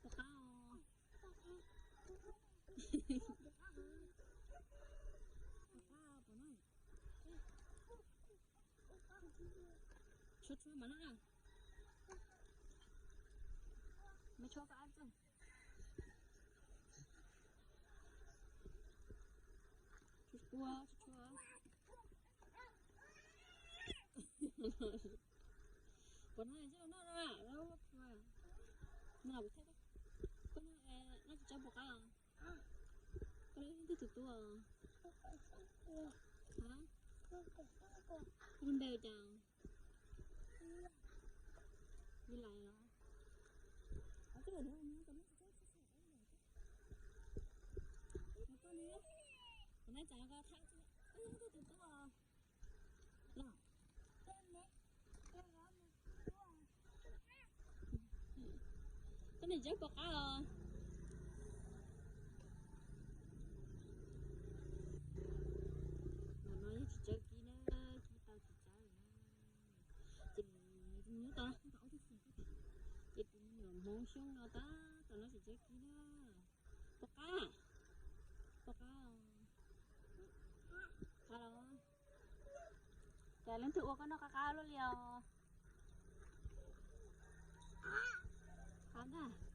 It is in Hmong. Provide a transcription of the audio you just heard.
Pom qab os. Pom qab, pom no. Tshuab tshuab mas no. Me tshuab koj ab txog. Tshuab tshuab. Pom no, no, no, no, koj no, no tsis tsaib pom qab os. Koj leej twg tus tub os? Koj lub npe ua cas? Li Lais los? Kuv nai txav koj thab, koj leej twg tus tub os? Los, koj niam tsis tsaib pom qab os. Ntawm no yog tsis tsaib kib na, kib tau tsis tsaib na. Ces nyob tau, ces tus me nyuam Hmoob Xyooj no tab tom no tsis tsaib kib na. Pom qab, pom qab, qab los. Cas leej twg ua koj noj qab qab luaj li os? Qab ntag.